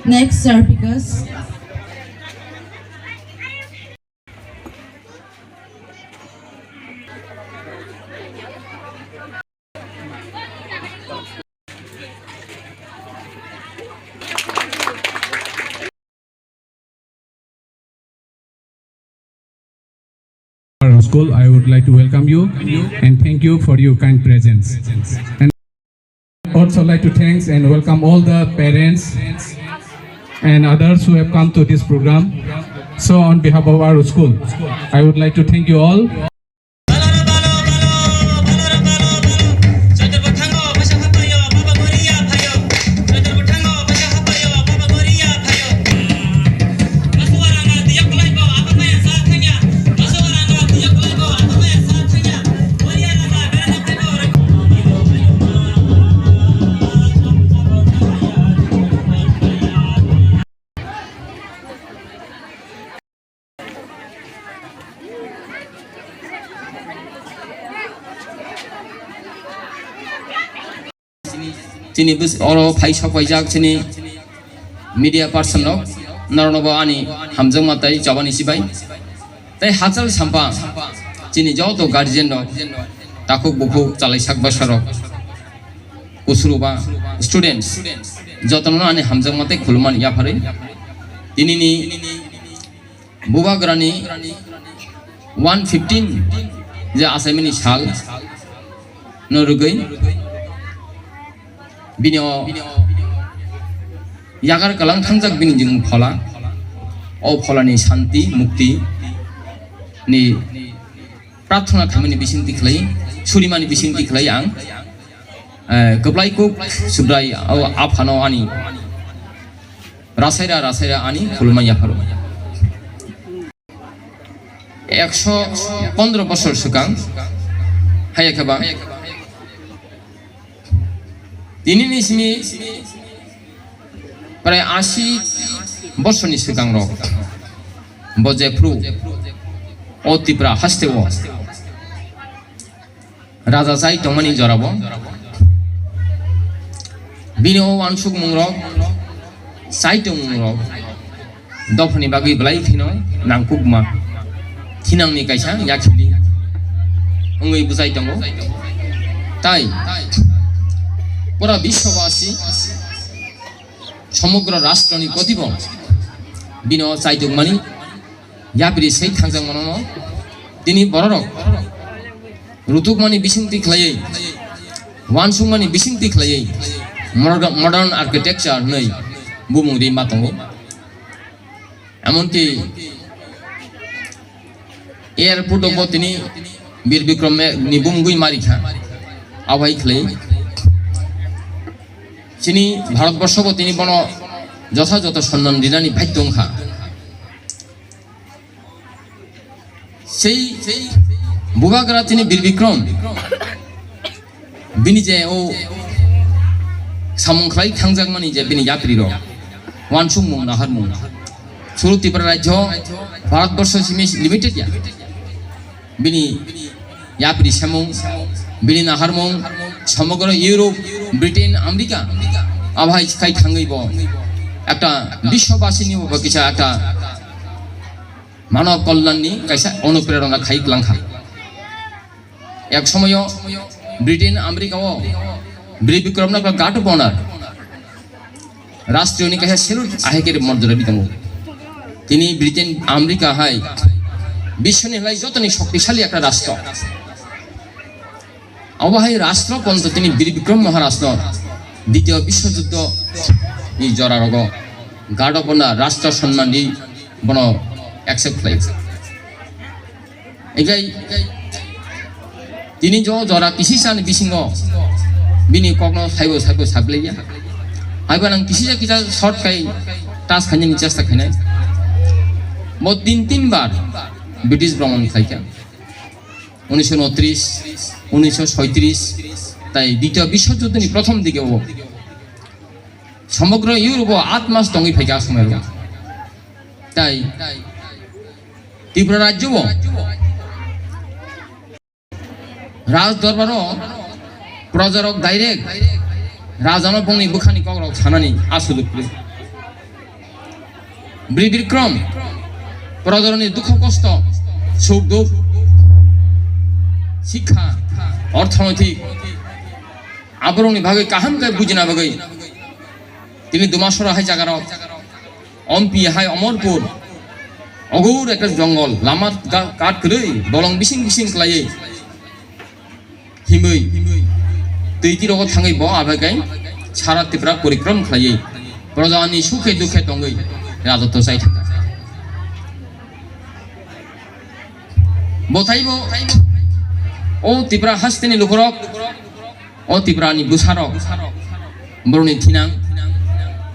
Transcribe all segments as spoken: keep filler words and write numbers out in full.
Next, sir, because our school, I would like to welcome you and thank you for your kind presence. And also like to thanks and welcome all the parents and others who have come to this program. So on behalf of our school, I would like to thank you all. Chini bus-, oro phai sok paijak chini media person rok, norokno bo ani hamjakma tei chobani sibai. Tei hachal sampa chini joto guardian rok, takhuk bukhuk chalaisak bwsa rok, kusuru ba students, jotono ani hamjakma tei khulumani yapharwi tinini Bubagrani one fifteen je achaimani sal no rwgwi bini o yagar kwlang thangjak bini jwng phola. O pholani santi mukti ni prarthana khaimani bisingtwi khlai, surimani bisingtwi khlai ang, eh, kwplai kuk Subrai o aphano ani rasaira rasaira ani khulumani yapharo. Ekso pondro bosor swkang, haya khe ba tinini simi prai asi bosorni swkang rok bo jephru o Tripura haste o raja chai tongmani jorabo bini o uansukmungrok, chai tongmungrok dophani bagwi belai kheno nangkukma, khinangni kaisa yakhili wngwi bwchai tongo. Tai pura biswabasi, somogro rashtroni gotibong bini o chai tongmani yapri sei thangjagmano tini bororok rutukmani bisingtwi khlaiwi, uansukmani bisingtwi khlaiwi modern, modern architecture hwnwi bumung ri ma tongo. Emonki airport o bo tini Bir Bikrom ni bumungwi ma rikha, abohai khlaiwi chini Bharatborsho bo tini bono jotha jotha sonman rinani bhai tongkha. Sei bubagra chini Bir Bikrom, bini je o samung khlai thangjakmani je bini yapri rok, uansukmung, naharmung, suru Tripura rajyo Bharatborsho simi limited ya, bini yapri samung, bini naharmung, somogro Europe, Britain, America, abohai khai thangwi bo ekta biswabasini bo kisa ekta manob kolyanni kaisa onuprerona khai klangkha. Ek somoyo Britain, America o Bir Bikrom no God of Honor, rashtriyoni kaisa salute ahai khe morjora bitongo. Tini Britain, America hai biswoni lai jotoni shoktisali ekta rashtra. Obo hai rashtra ponto tini Bir Bikrom Maharashtra Ditiyo Biswojuddo ni jora rogo God of Honor, rashtra sonman di bono accept khlai. Engkai tini jo jora kisisa ni bisingo bini kokno saibo saibo sablaiya. Haiba nang kisisa kisa short kai tas khainani chesta khainai. Bo tin tin bar British bhromon khlaikha. Unisho unotris, unisho soitris, tai Ditiyo Biswojuddo ni prothom dike o somogro Europe o aat mas tongwi phaikha a somoio. Tai Tripura rajyo o Raj Dorbar o projarok direct rajano bongni bwkhani kokrok sanani a sujok kwrwi. Bir Bikrom, projarokni dukho kosto, suk duk, sikha, orthonoitik, aborokni bagwi kaham khe bujina bagwi tini Dumasora hai jagarok, Ompi hai Omorpur, ogur ekta jongol, lama ga-, kat kwrwi, bolong bising bising khlaiwi, himwi, twi tirogo thangwi bo abagai sara Tripura porikrom khlaiwi, projani sukhe dukhe tongwi rajotw chai thangkha. Bo taibo o Tripura hasteni lukurok, o Tripurani bwsarok, boroni thinang,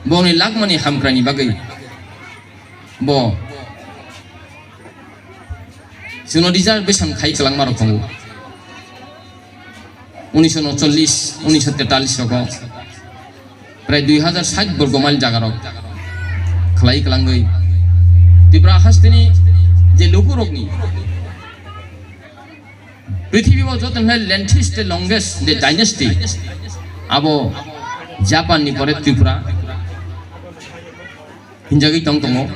boroni lakmani hamkraini bagwi bo chwngno reservation khai kwlangmarok tongo. Unisho nokchollis, unisho tetalis rogo prai dui hajar sait borgo mile jagarok khlai kwlangwi Tripura hasteni je lukurokni prithibi o joto hwnai lengthis tei longest de dynasty abo Japan ni pore Tripura hinjagwi tong tongo.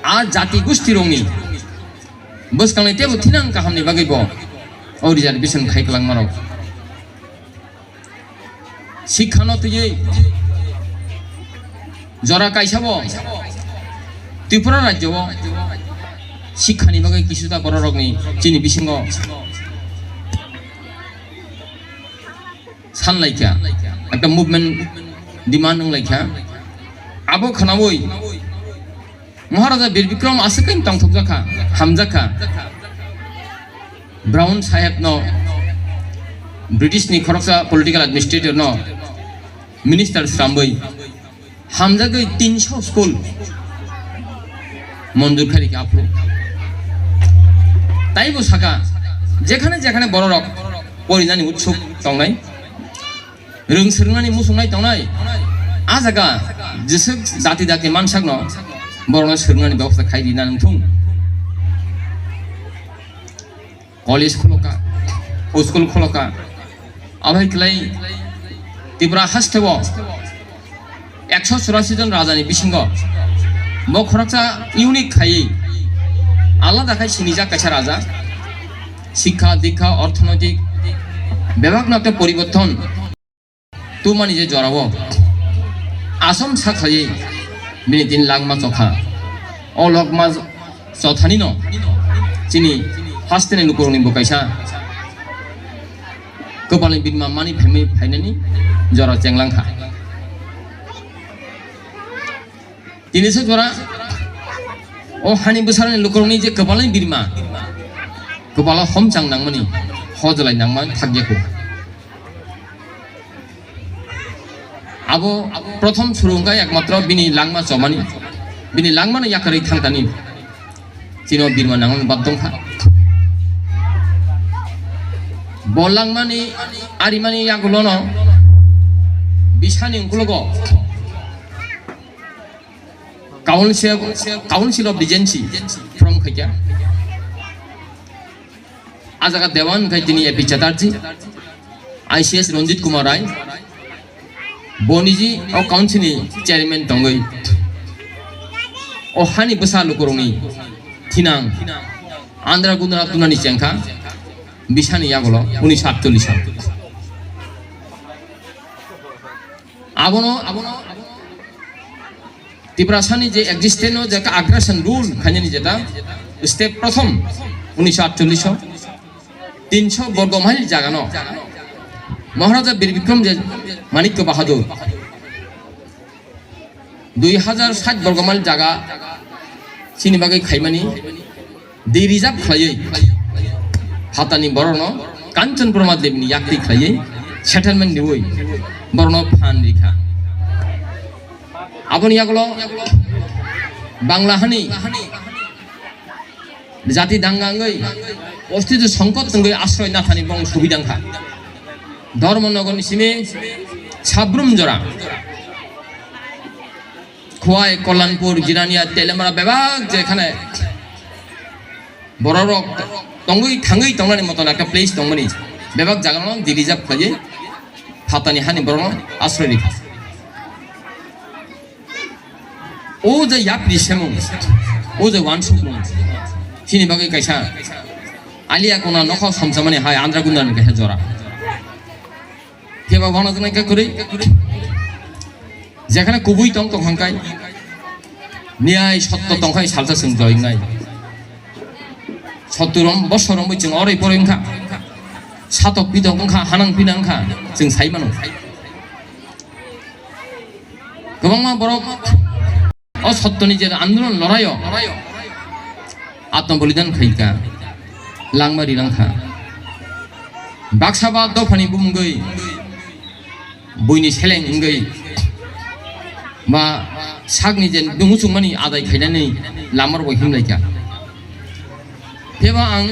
A jati gusti rokni bwskangni teibo thinang kahamni bagwi bo o reservation khai kwlangmarok. Sikhano twiwi jora kaisabo Tripura rajyo o sikhani bagwi kisuta bororokni chini bisingo sanlaikha, ekta movement demand wnglaikha. Abo khwnawi Maharaja Bir Bikrom aswk khe tongthokjakha, hamjakha. Brown Saheb no, British ni khoroksa political administrator no minister sramwi hamjagwi tinso school monjur khairikha aphuru. Taibo saka, jekhane jekhane bororok porinani utsuk tongnai, rwng swrwngnani muchungnai tongnai, a jaga jeswk jati jati mansakno borokno swrwngnani bebosta khai rina nangthung. College khulokha, school khulokha, abai kwlai Tripura hasteo ekso churasi jon rajani bisingo bo khoroksa unique khaiwi alada khai sinijak kaisa raja. Sikha, dikha, orthonoitik bebak no tei poriborton tumani je jorao asom sak khlaiwi bini tin langma chokha. O lokma chothani no chini hasteni lukurokni bo kaisa kwpalni birma mani phaimwi phainani jora chenglangkha. Tini se jora o hani bwsarani lukurokni je kwpalni birma, kwpalo homchang nangmani, hojlai nangma thakya kho. Abo prothom suru wngkha ekmatro bini langma chomani, bini langmano yakarwi thangtani chini o birma nangmani bad dongkha. Bo langmani arimani yagulono bisani ungkulugo Council, Council of Regency from khaikya. A jaga Dewan khai tini A P Chatterjee, I C S Ranjit Kumar Rai, boniji o council ni chairman tongwi o hani bwsa lukurokni thinang andra gundra tunani chengkha bisani yagulo unisho atchollish. Abono, abono Tiprasani je existence o je aggression rule khainani jeta step prothom unisho atchollish o tinsho borgo mile jagano Maharaja Bir Bikram je Manikya Bahadur dui hajar sait borgo mile jaga chini bagwi khaimani. Di reserve khlaiwi phatani borokno Kanchan Pramad Debni yakti khlaiwi settlement riwi borokno phan rikha. Aboni yagulo Bangla hani jati danga wngwi ostitw songkot wngwi asroi nathani bong subidang kha. Dharmanagarni simi Sabrum jora Khowai, Kalyanpur, Jirania, Teliamura bebak jekhane bororok tongwi thangwi tongnani moton ekta place tongmani bebak jagano di reserve khlaiwi phatani hani borokno asroi rikha. O je yapri semung, o je wansukmung, chini bagwi kaisa aliya kona nokho somsamani hai andra gundani kaisa jora. Keba wana janai ka kwrwi, jekhane kubui tong tong hangkai, niyai sotto tongkhai salsa sung joingnai. Sotto rom, bosor romwi chwng oroi poroi wngkha, satok pitok wngkha, hanang pinang wngkha, chwng sai mano. Kwbangma borok o sottoni je andolon loraio atma bolidan khaikha, langma rirang kha. Baksa ba dophani bumungwi, buini seleng wngwi, ba sakni je dumuchungmani adai khainani lama rokbo himlaikha. Phiya ba ang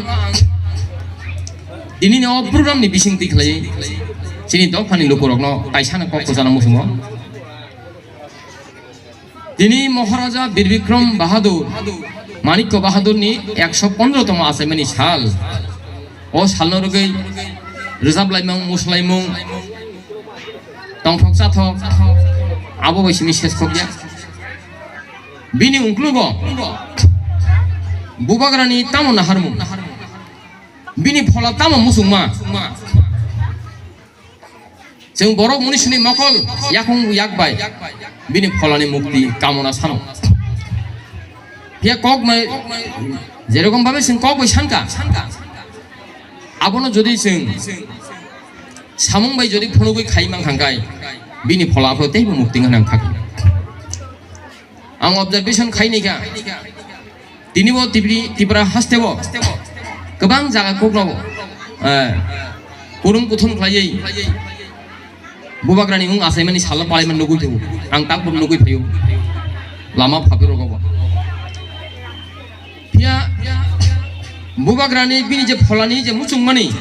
tinini o program ni bisingtwi khlaiwi chini dophani lukurokno kaisano kok kwchana muchungo. Tini Maharaja Bir Bikram Bahadur, Manikya Bahadurni ekso pondro tongma achaimani sal. O salno rwgwi rwjap laimung, musu laimung, tongthok chathok, abo bai simi ses khokya. Bini ungklugo Bubagrani tamo naharmung, bini phola tamo muchungma. Chwng borok munisini mokol yakung yak bai bini pholani mukti kamona sano. Phiya kok mai, jerokom babe chwng kok bai sanka, abono jodi chwng samung bai jodi phunugwi khai mang hangkai, bini phola aphuru teibo mukti wngna nang kha. Ang observation khaini kha, tini bo Tipri-, Tipra haste bo kwbang jaga kokno, eh, kurung kuthum khlaiwi Bubagrani wng achaimani salo palaiman nugwi thango. Ang takbo nugwi phaio lama phabi rogo bo. Phiya Bubagrani bini je pholani je muchungmani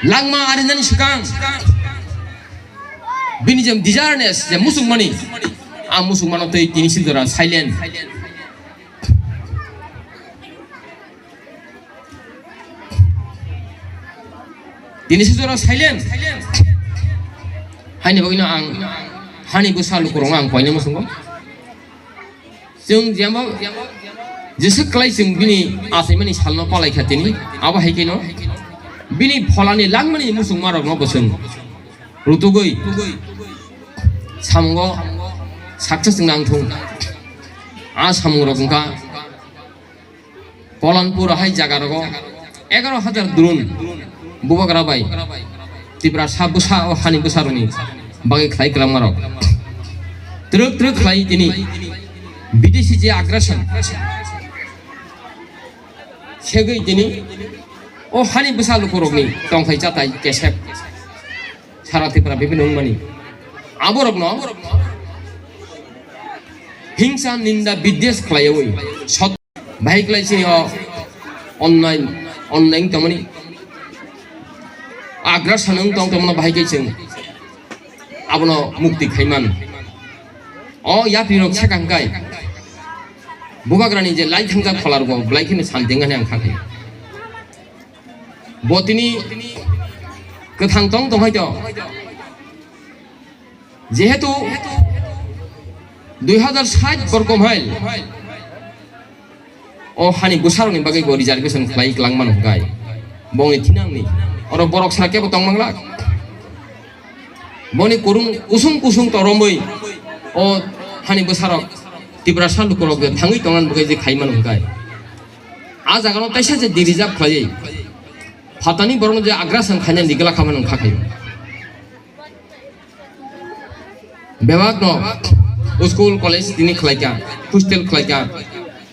langma arinani swkang bini je desire-ness je muchungmani, a muchungmano tei tini sil jora silent. Tini sil jora silent. Haini bagwino ang hani bwsa lukurokno ang koina muchungo. Chwng jembo jeswk kwlai chwng bini achaimani salno palai kha tini, abo hai kheno bini pholani langmani muchungmarokno bo chwng rutugwi samungo success wngna wngthung. A samungrok wngkha Kolanpur hai jaga rogo egaro hajar drone Bubagra bai Tiprasa bwsa o hani bwsarokni bagwi khlai kwlangmarok. Twrwk twrwk khlai tini bidesi je aggression segwi tini o hani bwsa lukurokni tongthai chatai kesep sara Tripura bibhinno wngmani. Aborokno hingsa ninda biddes khlaiwi sot Bahai kwlai chini o online, online tongmani aggression wng tong tongmano bahai khe chwng abono mukti khaiman. O yapri rok seka hwnkhe Bubagrani je lai thangjak phola rok bo belai kheno santi wngkha hwnwi ang kha khe. Bo tini kwthang tong tong hai to. Jehetu dui hazar sait borok mile o hani bwsarokni bagwi bo reservation khlai kwlangmano hwnkhe bongni thinangni oro borok sara kebo tong manglak. Boni kurung kusung kusung to romwi o hani bwsarok Tiprasa lukurok je thangwi tongna bagwi je khaimano hwnkhe a jagano taisa je de-reserve khlaiwi phatani borokno je aggression khainani glak khamano hwnkha khaio. Bebak no school, college tini khlaika, hostel khlaika,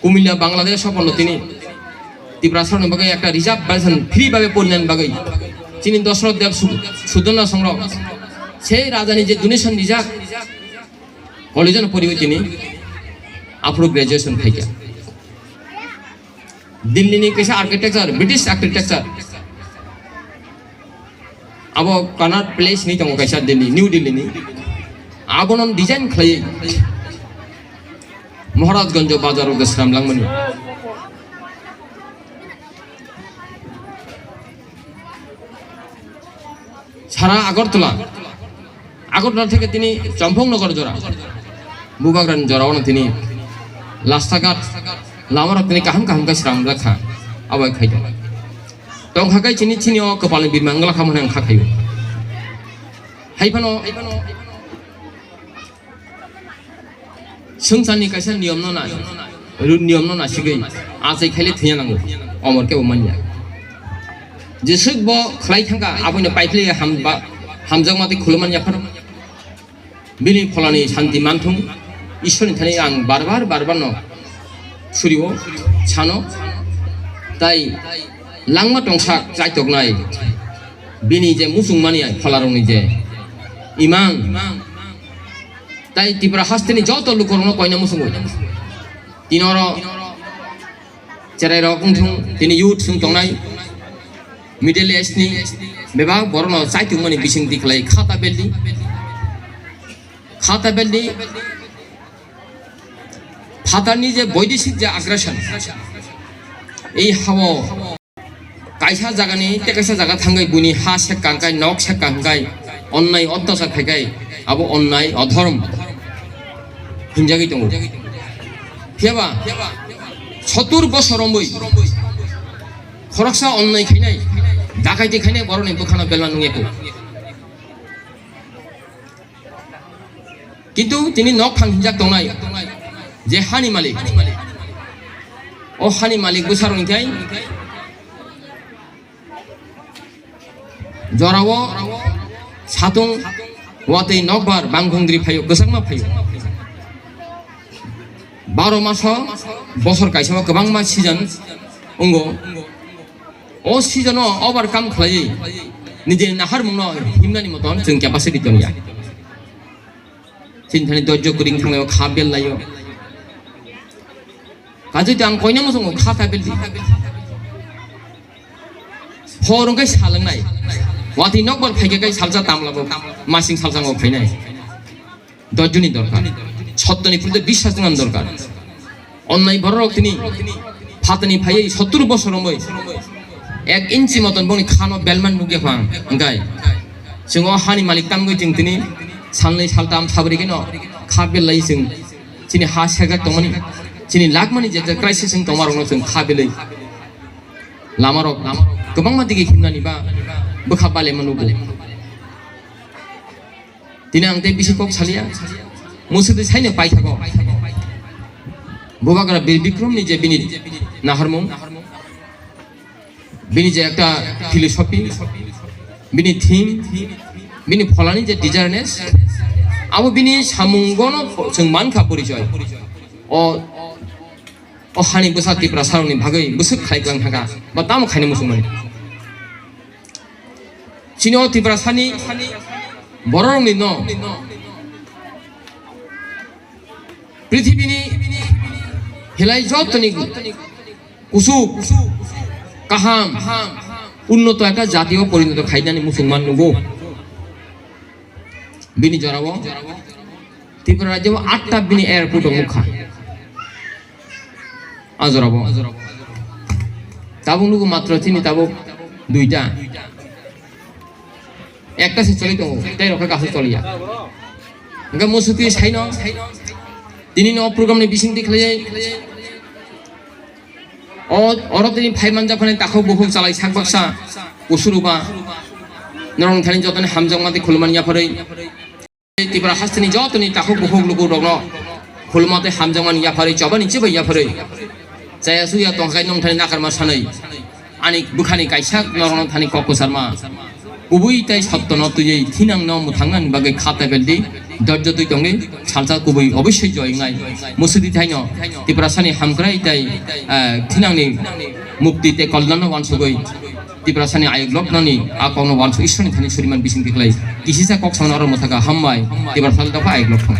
Kumilla, Bangladesh sopono tini Tiprasa ni bagwi ekta reserve version free bhabe porinani bagwi chini Dosroth Deb Su-, Sudonna Songrok sei rajani je donation rijak, college no poriwi tini aphuru graduation khaika. Delhi ni kaisa architecture, British architecture. Abo Connaught Place ni tongo kaisa Delhi, New Delhi ni. Abono design khlai Maharajganj bazar o sram langmani. Sara Agartala, Agartala theke tini Champaknagar jora. Bubagrani jorao no tini lasta ghat lama rok tini kaham kaham khe sram jak kha, abo khai tong. Tong kha khe chini, chini o kwpal ni bima wngla kha mwnang kha khayo. Hai phano swngcharni kaisa niyom no na, ru-, niyom no na sigwi achai khaile thwiya nango, omor khe bo manya. Jeswk bo khlai thangkha, aboino paiphlai ham ba, hamjakma tei khulumani yaphar. Bini pholani santi manthung, Ishwarni thani ang bar bar, bar bar no surio, sano. Tai langma tongsak chaitoknai bini je muchungmani pholarokni je imang, tai Tripura hasteni joto lukurokno koina muchungo. Tini oro cherai rok wngthung, tini youth wng tongnai, middle age ni bebak borok no chaitokmani bising tikhlai khata beldi, khata beldi phatarni je boidisik je aggression, ei hao kaisa jagani tei kaisa jaga thangwi buini ha sek kangkai, nok sek kangkai, onnai ottachar khaikai, abo onnai odhorom hinjagwi tongo. Phiyaba sottur bosor romwi khoroksa onnai khainai, dakaiti khainai borokni bwkhano belma nungya kho. Kintu tini nok phang hinjak tongnai je hani malik, o hani malik bwsarok hinkhe jorao satung watwi nokbar bangkungdri phaio, kwchangma phaio. Baro maso bosor kaisa o kwbangma season wngo. O season o overcome khlaiwi nijeni naharmungno himnani moton chwng capacity tongya. Chini thani dojjo kwrwng thanglaio, kha bel laio. Kajui tang koina muchungo kha ta bel di. Phor wngkhe salangnai. Watwi nokbar phaikhe kai salsa tamlabo, masing salsango phainai. Dojjoni dorkar. Sottoni purte biswas wngna dorkar. Onnai bororok tini phatani phaiwi sottur bosor romwi ek inchi moton bongni khano belman nukya phang. Hwnkhe chwng o hani malik tamgwi chwng tini salnwi saltam sabri kheno kha belai chwng chini ha serjak tongmani, chini lakmani je je crisis wng tongmarokno chwng kha belai lamarok kwbangma digi himnani ba bwkha balema nugo. Tini ang tei bisi kok salia. Musudi saino paithago. Bubagra Bir Bikromni je bini naharmung, bini je ekta philosophy, bini theme, bini pholani je desiredness, abo bini samungono chwng mankha porichoi. O, o hani bwsa Tiprasarokni bagwi bwswk khlai klang thangkha, ba tamo khaina muchungmani. Chini o Tiprasani bororokni no prithibini hilai jotoni kuchuk, kaham, unnoto ekta jatio porinoto khainani muchungman nugo. Bini jorao Tripura rajyo atta bini airport o nukha. A jorabo. Tabuk nugo matro chini tabuk duita. Ekta se choli tongo, tei rokha kasu choliya. Hingke musuti saino, tini no program ni bising di khlai. O, oro tini phai manja phani takhuk bukhuk chalai sak baksa, kusuruba. Norong thani jotoni hamjakma tei khulumani yapharwi. Tripura hasteni jotoni takhuk bukhuk luku rokno khulma tei hamjakmani yapharwi chobani chibai yapharwi chaya suya tongkhai nongthani nakarma sanwi ani bwkhani kaisa norokno thani kok kwcharma kubui tei sottono twiwi thinangno mwthangnani bagwi kha tebeldi dojjo twi tongwi salsa kubui obossoi joyongnai. Musudi thaino Tiprasani hamkrai tei, eh, thinangni mukti tei koldanno wansugwi Tiprasani ayuk loknani a kokno wansuk Ishwarni thani suriman bising tiklai. Kisisa kok sangna oro mwthaka hambai Tiprasani dopha ayuk lok thang.